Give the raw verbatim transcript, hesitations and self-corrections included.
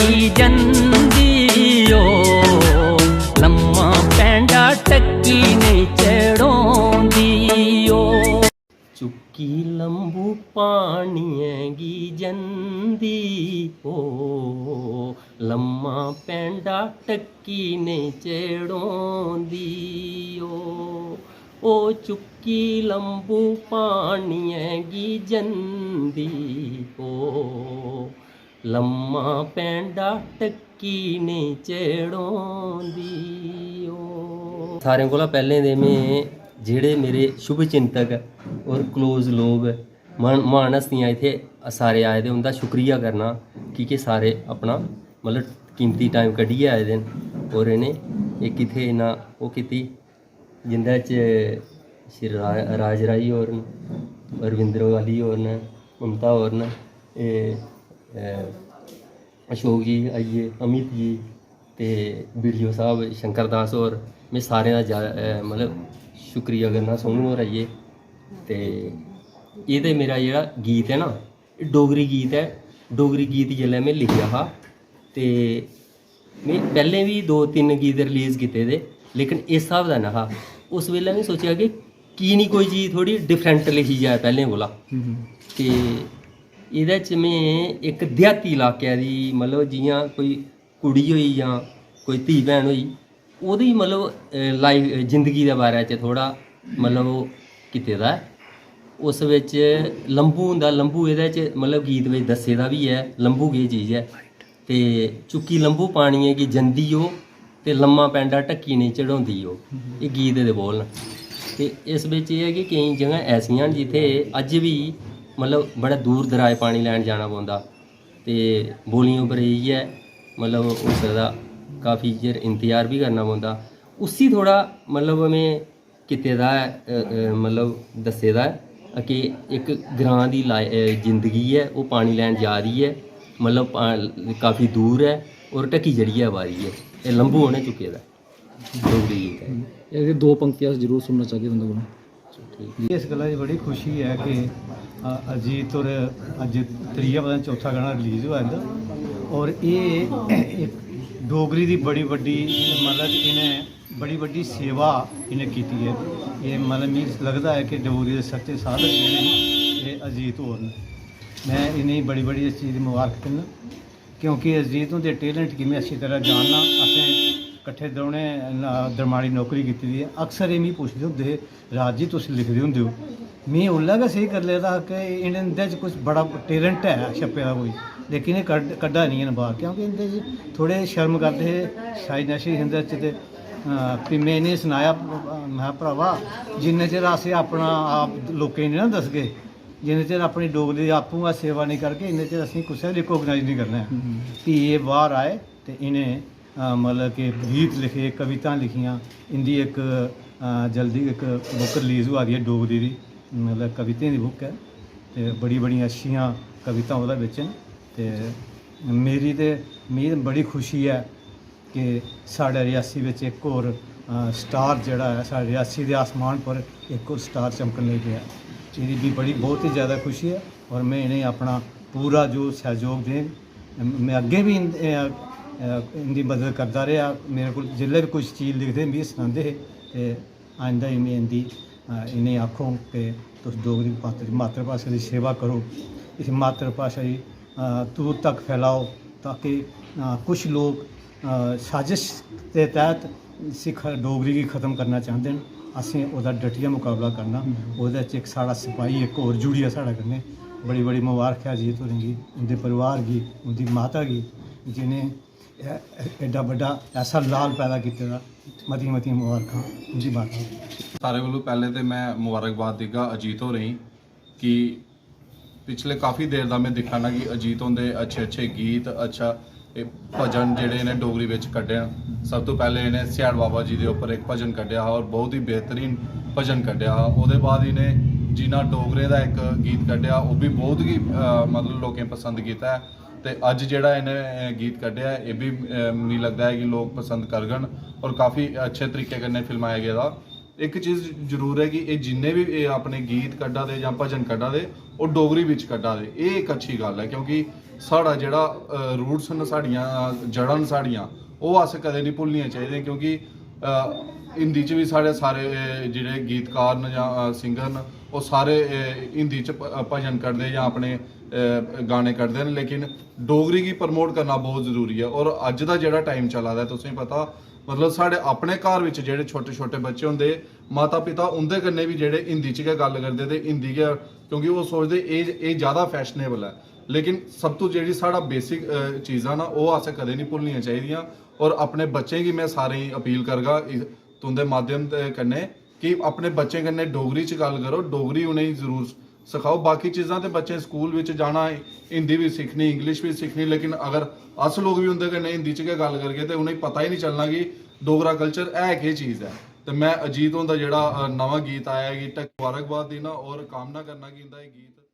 की जंदी ओ, लम्मा पैंडा टक्की नहीं चढ़ोंदी ओ। चुक्की लंबू पानियै गी जंदी ओ, लम्मा पैंडा टक्की नहीं चढ़ोंदी ओ। ओ चुक्की लंबू पानियै गी जंदी ओ, लम्मा पैंडा टक्की ने चढ़ोंदी ओ। सारें कोला पैह्लें ते में जेह्ड़े मेरे शुभ चिंतक और क्लोज लोग, म्हान म्हान हस्तियां इत्थै सारे आए दे, उं'दा शुक्रिया करना की के सारे अपना मतलब कीमती टाइम कड्ढियै आए दे न और इ'नें इक इत्थै इन्ना ओह् कीती जिं'दे च श्री रा- राज राही होर न, रविंद्र बाली होर न, ममता होर न, एह् अ, अशोक जी आई गे, अमित जी ते बी डी ओ साहब शंकर दास होर, में सारें दा जा- अ, मतलब शुक्रिया करना। सोनू होर आई गे ते एह् ते मेरा जेह्ड़ा गीत ऐ ना, एह् डोगरी गीत ऐ। डोगरी गीत जेल्लै में लिखेआ हा ते में पैह्लें बी दो तिन्न गीत रिलीज कीते दे, लेकिन इस स्हाब दा नेहा। उस बेल्लै में सोचेआ कि की निं कोई चीज थोह्ड़ी डिफरेंट लिखी जाए पैह्लें कोला। ते एह्दे च में इक देहाती इलाके दी, मतलब जि'यां कोई कुड़ी होई जां कोई धी भैन होई, ओह्दी मतलब लाइफ, जिंदगी दे बारे च थोह्ड़ा मतलब ओह् कीते दा ऐ। उस बिच लम्बू होंदा, लम्बू एह्दे च मतलब गीत बिच दस्से दा बी ऐ लम्बू केह् चीज ऐ। ते चुक्की लम्बू पानियै गी जंदी ओह्, ते लम्मा पैंडा ढक्की नेईं चढ़ोंदी ओह्। एह् गीत दे बोल न। ते इस बिच एह् ऐ कि केईं जगह ऐसियां न जित्थै अज्ज बी मतलब बड़ा दूर दराज पानी लैन जाना पौंदा। ते बौलियें उप्पर इ'यै मतलब होई सकदा काफी चिर इंतजार बी करना पौंदा। उसी थोह्ड़ा मतलब में कीते दा ऐ, अ, अ, मतलब दस्से दा ऐ कि इक ग्रांऽ दी ला- अ, जिंदगी ऐ, ओह् पानी लैन जा दी ऐ, मतलब पा- काफी दूर ऐ और ढक्की चढ़ियै आवा दी ऐ। एह् लम्बू उ'नें चुक्के दा ऐ, डोगरी गीत ऐ। एह्दी दो पंक्तियां अस जरूर सुनना चाहगे तुं'दे कोला। इस गल्ला दी बड़ी खुशी ऐ कि, अ, अजीत होर अज्ज त्रीया पता निं चौथा गाना रिलीज होआ इं'दा। होर एह् इक डोगरी दी बड़ी बड्डी, मतलब इ'नें बड़ी बड्डी सेवा इ'नें कीती ऐ। एह् मतलब मिगी लगदा ऐ कि डोगरी दे सच्चे साधक जेह्ड़े न, एह् अजीत होर न। में इ'नेंगी बड़ी बड़ी इस चीज दी मबारख दिन्ना। क्योंकि अजीत हुंदे टैलेंट गी में अच्छी तरह जानना। असें कट्ठे दौनें न-, दरमानी नौकरी कीती दी ऐ। अक्सर एह् मिगी पुछदे होंदे हे, "राज जी, तुस लिखदे होंदे ओ?" में उसलै गै सेही करी लेदा हा कि इ'नें, इं'दे च कुछ बड़ा टैलेंट ऐ छप्पे दा कोई, लेकिन एह् कड्ढ-, कड्ढा निं हैन बाह्र, क्योंकि इं'दे च थोह्ड़े शर्म करदे हे, शायद नशे हे इं'दे च। ते, अ, फ्ही में इ'नेंगी सनाया, अ, "में भ्रावा, जिन्ने चिर अस एह् अपना आप लोकें गी निं ना दसगे, जिन्ने चिर अपनी डोगरी दी आपूं गै सेवा निं करगे, इन्ने चिर असें कुसै गी रिकोगनाइज निं करना ऐ।" फ्ही एह् बाह्र आए ते इ'नें, अ, मतलब कि गीत लिखे, कवितां लिखियां। इं'दी इक, अ, जल्दी इक बुक रिलीज होआ दी ऐ डोगरी दी, मतलब कवितें दी बुक ऐ, ते बड़ी बड़ियां अच्छियां कवितां ओह्दे बिच्च न। ते मेरी ते, मिगी बड़ी खुशी ऐ कि साढ़े रियासी बिच इक होर, अ, स्टार जेह्ड़ा ऐ, साढ़े रियासी दे आसमान पर इक होर स्टार चमकन लगी पेआ। एह्दी बी बड़ी, बहुत ही ज़्यादा खुशी ऐ और में इ'नेंगी अपना पूरा जो सैह्योग देङ। में अग्गें बी इंद-, अ, अ, इं'दी मदद करदा रेहा। मेरे कोल जिसलै बी कुछ चीज लिखदे, मिगी सनांदे हे ते आइंदा बी में इं'दी, अ, इ'नेंगी आखोङ कि तुस डोगरी पात्र-, मातृभाशा दी सेवा करो, इस मातृभाशा गी, अ, दूर तक फैलाओ, ताकि, अ, कुछ लोक, अ, साजिश दे तैह्त इसी ख-, डोगरी गी खत्म करना चांह्दे न। असें ओह्दा डटियै मकाबला करना। ओह्दे च इक साढ़ा सपाही इक होर जुड़ी गेआ साढ़े कन्नै। बड़ी बड़ी मबारख ऐ अजीत होरें गी, उं'दे परिवार गी, उं'दी माता गी, जि'नें ए-, एड्डा बड्डा ऐसा लाल पैदा कीते दा। मतियां मतियां मबारखां उं'दी माता गी। सारें कोलू पैह्लें ते में मबारकबाद देगा अजीत होरें गी कि पिछले काफी देर दा में दिक्खा ना कि अजीत होंदे अच्छे अच्छे गीत, अच्छा, एह् भजन जेह्ड़े इ'नें डोगरी बिच कड्ढे न। सब तों पैह्लें इ'नें सियाढ़ बाबा जी दे उप्पर इक भजन कड्ढेआ हा और बहुत ही बेहतरीन भजन कड्ढेआ हा। ओह्दे बाद इ'नें जिन्ना डोगरें दा इक गीत कड्ढेआ, ओह् बी बहुत गै, अ, मतलब लोकें पसंद कीता ऐ। ते अज्ज जेह्ड़ा इ'नें गीत कड्ढेआ ऐ, एह् बी, अ, मिगी लगदा ऐ कि लोक पसंद करङन और काफी अच्छे तरीके कन्नै फिल्माया गेदा। इक चीज जरूर ऐ कि एह् जिन्ने बी एह् अपने गीत कड्ढा दे जां भजन कड्ढा दे, ओह् डोगरी बिच कड्ढा दे। एह् इक अच्छी गल्ल ऐ, क्योंकि साढ़ा जेह्ड़ा रूट्स न, साढ़ियां जड़ां न, साढ़ियां, ओह् अस कदें निं भुल्लनियां चाहिदियां, क्योंकि अ, हिंदी च बी साढ़े सारे जेह्ड़े गीतकार न जां सिंगर न, ओह् सारे अ, हिंदी च भ- भजन कड्ढदे जां अपने अ, गाने कड्ढदे न, लेकिन डोगरी गी प्रमोट करना बहुत जरूरी ऐ। और अज्ज दा जेह्ड़ा टाइम चला दा ऐ, तुसेंगी पता, मतलब, साढ़े अपने घर बिच जेह्ड़े छोटे छोटे बच्चे होंदे, माता पिता उं'दे कन्नै बी जेह्ड़े हिंदी च गै गल्ल करदे ते हिंदी गै, क्योंकि ओह् सोचदे एह् एह् ज़्यादा फैशनेबल ऐ। लेकिन सब तू जेह्ड़ी साढ़ा बेसिक चीज़ां ना, ओह् असें कदें निं भुल्लनियां चाहिदियां। और अपने बच्चें गी में सारें गी अपील करगा इस तुं'दे माध्यम दे कन्नै कि अपने बच्चें कन्नै डोगरी च गल्ल करो, डोगरी उ'नेंगी जरूर सखाओ। बाकी चीज़ां ते बच्चें स्कूल बिच जाना, हिंदी बी सिक्खनी, इंग्लिश बी सिक्खनी, लेकिन अगर अस लोक बी उं'दे कन्नै हिंदी च गै गल्ल करगे ते उ'नेंगी पता ही निं चलना कि डोगरा कल्चर है केह् चीज़ ऐ। ते में अजीत हुंदा जेह्ड़ा अ, नमां गीत आया ऐ, गीत मुबारकबाद देना और कामना करना कि इं'दा एह् गीत